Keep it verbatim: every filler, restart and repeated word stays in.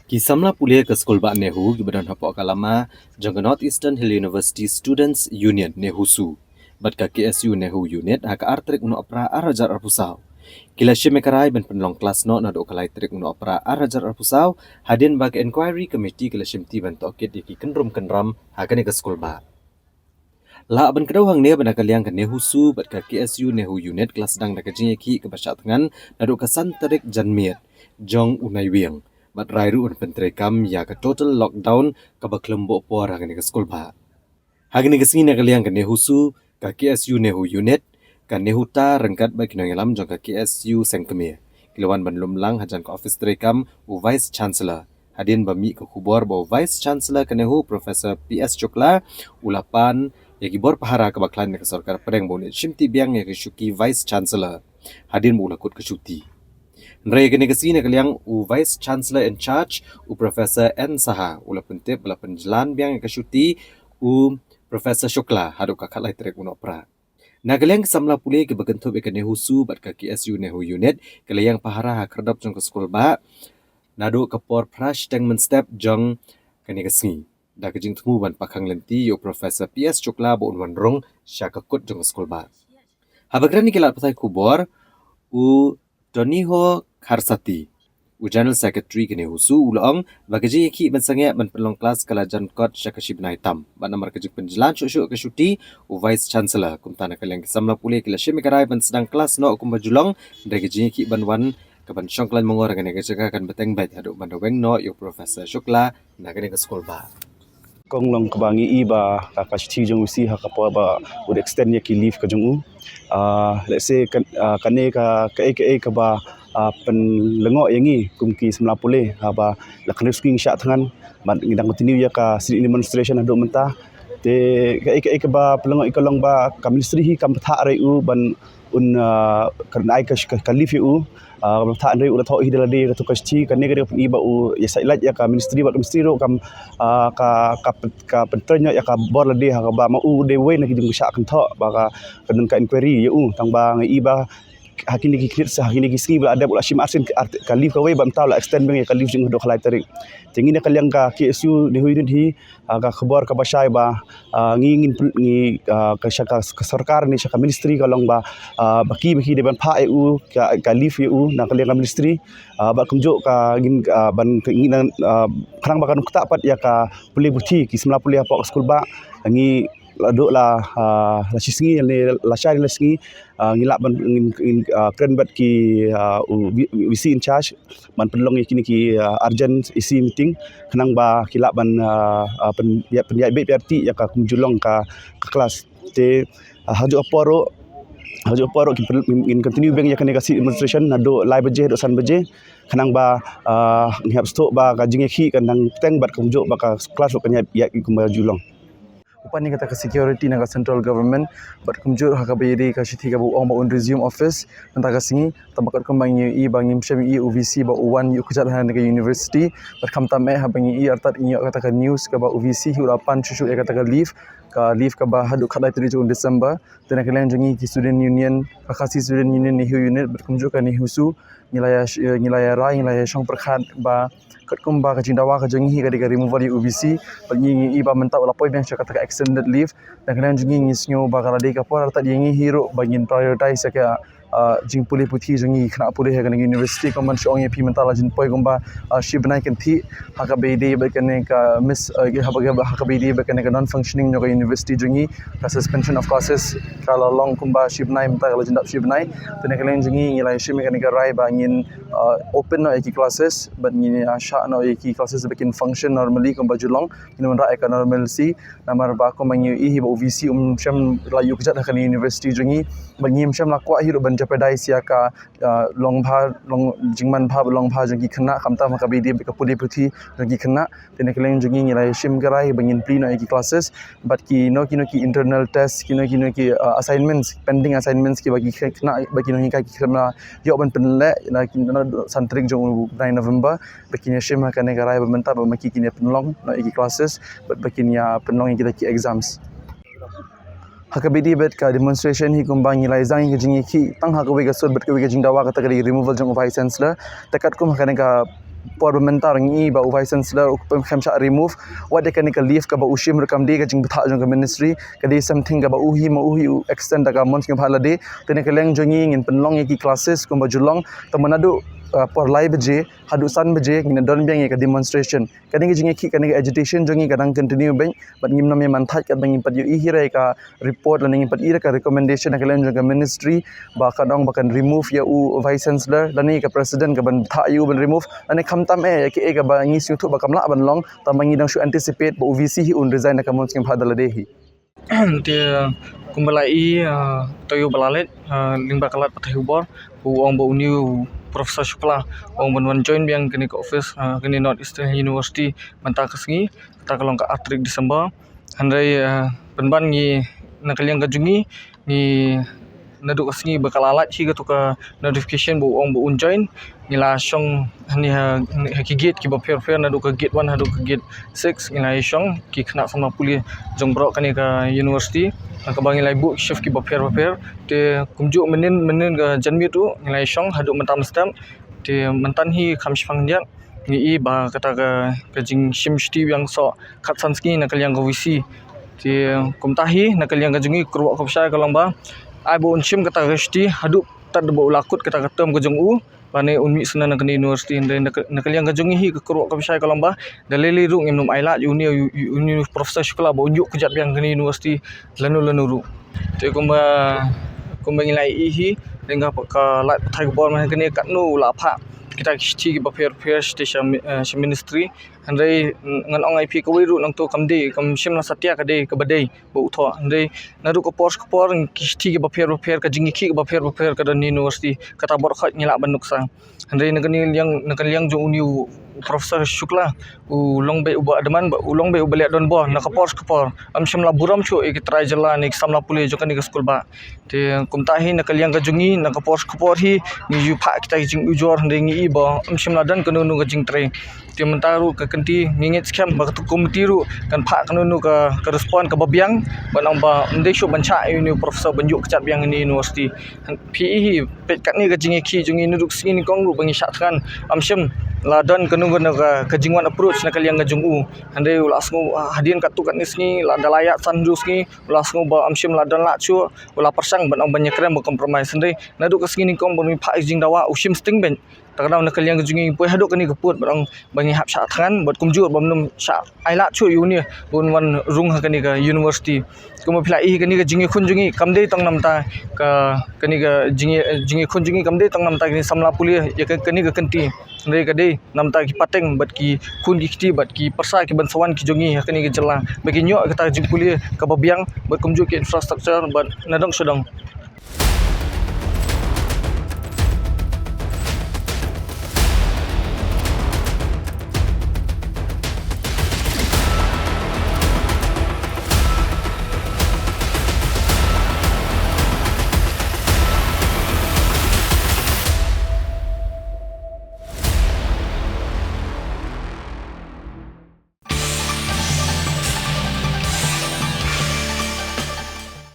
Ki samla pule ka skul bah NEHU kiba don hapoh ka lama jong ka North Eastern Hill University Students Union, NEHUSU, bad ka KSU NEHU Unit ha ka ar tarik u Nohprah ar hajar arphew saw ki la shim ïa ka rai ban pynlong klas noh naduh ka lai tarik u Nohprah ar hajar arphew saw, hadien ba ka Inquiry Committee ka la shimti ban tohkit ïa ki kynrum kynram ha kane ka skul bah. Lah ban kdew hangne ba na ka liang ka NEHUSU bad ka KSU NEHU Unit ka la sdang da ka jingïakhih kaba shah thngan naduh ka san tarik janmiet jong u Naiwieng, bad rai ruh ban pyntreikam ïa ka total lockdown kaba khlem buh por ha kane ka skul bah. Ha kane ka sngi na ka liang ka NEHUSU, ka KSU NEHU Unit, ka NEHUTA ryngkat bad ki nongïalam jong ka KSU Sengkmie ki la wan ban lum lang hajan ka ophis treikam u Vice Chancellor, hadien ba mih ka khubor ba u Vice Chancellor ka NEHU, Professor P S Shukla, u la pan ïa ki bor pahara kaba khlaiñ na ka sorkar pdeng ba un leit shimti biang ïa ka shuki Vice Chancellor hadien ba u la kut ka shuti. Hynrei ha kane ka sngi na ka liang u Vice Chancellor in charge, u Professor N Saha, u la pyntip ba la pynjlan biang ïa ka shuti u Professor Shukla haduh ka khatlai tarik u Nohprah. Na ka liang ki samla pule kiba kynthup ïa ka NEHUSU bad ka KSU NEHU Unit ki la ïeng pahara ha khyrdop jong ka skul bah naduh ka por phra shiteng mynstep jong kane ka sngi, da ka jingthmu ban pakhang lynti ïa u Professor P S Shukla ba un wan rung sha ka kut jong ka skul bah. Haba kren ïa ki lad pathai khubor, u Toniho Kharsati, u General Secretary ka NEHUSU, u la ong ba ka jingïakhih ban sangeh ban pynlong klas ka la jan kot sha ka shi bnai tam, bad namar ka jingpynjlan shuh shuh ka shuti u Vice Chancellor, kumta na ka liang ki samla pule ki la shim ïa ka rai ban sdang klas noh kumba ju long, hynrei ka jingïakhih ban wan kaban shong khlaiñ mangor ha kane ka jaka kan bteng beit haduh ban da weng noh ïa u Professor Shukla na kane ka skul bah. Kong, long kaba ngi i ba ka, ka shithi jong u VC ha ka por ba u extend ïa ki leave ka jong u. Ah, let's say kan, ah, kane ka, kaei kaei kaba, ah, pynlyngngoh ïa ngi kum ki samla pule, haba la kane ka sngi ngi shah thngan bad ngi dang continue ïa ka sit-in demonstration haduh mynta. Te kaei kaei kaba pynlyngngoh ïa ka long ba ka ministry hi kam pathah rai u ban un, ah, kyrnai ka, ka, ka leave ïa u. Ah, kam pathah, hynrei u la thoh hi da lade katto ka shithi, kane ka dei ka pyni ba u ïa sait lait ïa ka ministry, bad ka ministry ruh kam, ah, ka, ka, ka pyntrei noh ïa ka bor lade ha kaba ma u dei uwei na ki jingkyrshan kynthoh ba ka, ka don ka inquiry ïa u, tang ba ngi i ba ha kine ki khlieh, ha kine ki sngi ba la dep u la shim arsien ka, ka leave kawei, bad mynta u la extend biang ïa ka leave jong u haduh ka lai tarik. Te ngi na ka liang ka KSU NEHU Unit hi, ah, ka khubor kaba shai ba, ah, ngi ngin pyn-, ngi, ah, ka sha ka, ka sorkar ne sha ka ministry ka long ba, ah, ba ki, ba ki dei ban phah ïa u ka, ka leave ïa u na ka liang ka ministry, ah, bad kumjuh ka ngin, ah, ban, ka ngin, ah, khnang ba kan ktah pat ïa ka pule puthi ki samla pule hapoh ka skul bah, ngi la duh la, ah, la shi sngi ne la shai ne la sngi, ah, ngi lah ban ngin, ngin, ah, kren bad ki, ah, u V-, VC in charge ban pynlong ïa kine ki, ah, urgent EC meeting khnang ba ki lah ban, ah, ah, pyn-, ïa, pynïaid beit pyarti ïa ka kumjuh long ka, ka klas. Te, ah, ha kajuh ka por ruh, ha kajuh ka por ruh ki pyn-, ngin continue biang ïa kane ka sit-in demonstration naduh lai baje haduh san baje khnang ba, ah, ngi hap sngewthuh ba ka jingïakhih kan dang bteng bad kumjuh ba ka klas ruh kan ïaid, ïaid kumba ju long. Bad na kata ka security na ka central government, bad kumjuh ha kaba ïadei ka shithi kaba u ong ba un resume office mynta ka sngi, tang ba katkum ba ngi ïohi ba ngim shym ïohi u VC ba u wan ïuh kjat ha kane ka university, bad khamtam eh haba ngi ïohi artat ngi ïoh kata ka news kaba u VC hi u la pan shuh shuh ïa kata ka leave, ka leave kaba haduh khatlai tarik jong u December. Te na ka liang jong ngi ki student union, ka Khasi Student Union NEHU Unit, bad kumjuh ka NEHUSU, ngi la ïa sh-, ngi la ïa rai, ngi la ïa shong pyrkhat ba katkum ba ka jingdawa ka jong ngi hi ka dei ka removal ïa u VC, bad ngi, ngi i ba mynta u la poi biang sha kata ka extended leave. Na ka liang jong ngi ngi sngew ba ka la dei ka por artat ïa ngi hi ruh ba ngin prioritize ïa ka, ah, jingpule puthi jong ngi ki khynnah pule ha kane ka university, kumba shu ong ïa phi mynta la jan poi kumba, ah, shi bnai kynthih ha kaba ïadei bad kane ka mis-, ah, ha kaba, ha kaba ïadei bad kane ka non functioning jong ka university jong ngi, ka suspension of classes ka la long kumba shi bnai, mynta ka la jan dap shi bnai. Te na ka liang jong ngi ngi la ïa shim ïa kane ka rai ba ngin, ah, open noh ïa ki classes, bad ngin ïa shah noh ïa ki classes ba kin function normally kumba ju long, ngin wanrah ïa ka normalcy. Namar ba kumba ngi ïohi hi ba u VC um shym la ïuh kjat ha kane ka university jong ngi, bad ngim shym la kwah hi ruh ban jeopardize ïa ka, ah, long bha, long, jingman bha, long bha jong ki khynnah, khamtam ha kaba ïadei bad ka pule puthi jong ki khynnah. Te na ka liang jong ngi ngi la ïa shim ka rai ba ngin plie noh ïa ki classes, bad kino kino ki internal test, kino kino ki, ah, assignments, pending assignments kiba ki khynnah, ba ki nonghikai ki khynnah ïoh ban pynleh na ki, na san tarik jong u bnai November, ba kin ïa shim ha kane ka rai ba mynta ba ma ki kin ïa pynlong noh ïa ki classes, bad ba kin ïa pynlong ïa kita ki exams. Ha kaba ïadei bad ka demonstration hi kumba ngi la ïa sdang ïa ka jingïakhih tang ha kawei ka sur bad kawei ka jingdawa, kata ka dei removal jong u Vice Chancellor. Te katkum ha kane ka Por ba mynta ngi i ba u Vice Chancellor u pynkham sha remove wat de kane ka leave kaba u shim ruh kam dei ka jingbthah jong ka ministry, ka dei something kaba u hi ma u hi u extend da ka mon sngewbha lade. Te na ka liang jong ngi ngin pynlong ïa ki classes kumba ju long, tang ba naduh, uh, por lai baje haduh san baje ngin don biang ïa ka demonstration. Kane ka jingïakhih, kane ka agitation jong ngi ka dang continue beit, bad ngim nang ïa man thait katba ngin pat ïohi hi ïa ka report lane ngin pat ïohi ïa ka recommendation na ka liang jong ka ministry ba ka dang ba kan remove ïa u Vice Chancellor lane ka president ka ban thah ïa u ban remove, lane khamtam eh ïa ki eh kaba ngi sngewthuh ba kam lah ban long, tang ba ngi dang shu anticipate ba u V C hi un resign na ka mon sngewbha da lade hi. Te kumba la i, ah, taïew ba la leit, ah, lyngba ka lad pathai khubor, u ong ba une u Professor Shukla u ong ban wan join biang kane ka office, ah, kane North Eastern University mynta ka sngi, kata ka long ka ar tarik December. Hynrei, ah, pynban ngi na ka liang ka jong ngi, ngi naduh ka sngi ba ka la lait hi kato ka notification ba u ong ba un join, ngi la shong hangne ha, ha ki gate kiba pher pher, naduh ka gate one haduh ka gate six, ngi la shong ki khynnah samla pule jong baroh kane ka university, ha kaba ngi la buh ki shift kiba pher bapher. Te kumjuh mynnin mynnin ka janmiet ruh ngi la shong haduh mynta mynstep. Te mynta hi kham shipang khyndiat ngi i ba kata ka, ka jingshim shuti biang soh khatsan sngi na ka liang ka V C. Te kumta hi na ka liang ka jong ngi ka kyrwoh kaba shai ka long ba ai ba un shim kata ka shuti haduh tad ba u la kut kata ka term ka jong u, ba ne un mih sngewbha na kane university. Hynrei na ka, na ka liang ka jong ngi hi ka kyrwoh kaba shai ka long ba da lei lei ruh ngim nym ailad ïa une, ïa une u Professor Shukla ba un ïuh kjat biang kane university lano lano ruh. Te kumba, kumba ngi la i hi lyngba ka lad pathai khubor mynta kane katno u la phah kita ki shithi kiba pher pher sha, eh, sha ministry. Hynrei ngan ong ïa phi kawei ruh nangto kam dei, kam shym la satia ka dei kaba dei ba u thoh. Hynrei naduh ka por sha ka por ki shithi kiba pher bapher, ka jingïakhih kaba pher bapher ka don ha university, kata bor khoit ngi lah ban nuksa. Hynrei na ka liang, na ka liang jong une u Professor Shukla u long beit uba adman, u long beit uba leh donbor na ka por sha ka por. Ym shym la burom shuh ïa ki trai jylla ne ki samla pule jong kane ka skul ba. Te kumta hi na ka liang ka jong ngi, na ka por sha ka por hi ngi ju phah kita ki jingujor, hynrei ngi i ba ym shym la don kano kano ka jingtrei. Te mynta ruh ka kynti ngi ngeit skhem ba katu ka komiti ruh kan phah kano kano ka, ka respond kaba biang, ban ong ba ym dei shuh ban shah ïa une u professor ban ïuh kjat biang ha une u university. Phi i hi, peit katne ka jingïakhih jong ngi naduh ka sngi nyngkong ruh ba ngi shah thngan, ym shym la don kano kano ka, ka jingwan approach na ka liang ka jong u. Hynrei u la sngew hadien katto katne sngi, la da la ïaid san hynriew sngi, u la sngew ba ym shym la don lad shuh, u la pyrshang ban ong ban ïakren ba compromise. Hynrei naduh ka sngi nyngkong ba ngi phah ka jingdawa, u shim sting beit. Te ka daw na ka liang ka jong ngi poi haduh kane ka pud ban ong ba ngi hap shah thngan bad kumjuh ba ym shah ai lad shuh ïa une ba un wan rung ha kane ka university. Kumba phi la i, kane ka jingïakhun jong ngi kam dei tang namar ka, kane ka jingïa, jingïakhun jong ngi kam dei tang namar kine samla pule ïa ka, kane ka kynti. Hynrei ka dei namar ki pateng bad ki khun ki kti bad ki pyrsa ki ban sa wan ki jong ngi ha kane ka jylla ba kin ïoh kata ka jingpule kaba biang bad kumjuh ki infrastructure bad na dong sha dong.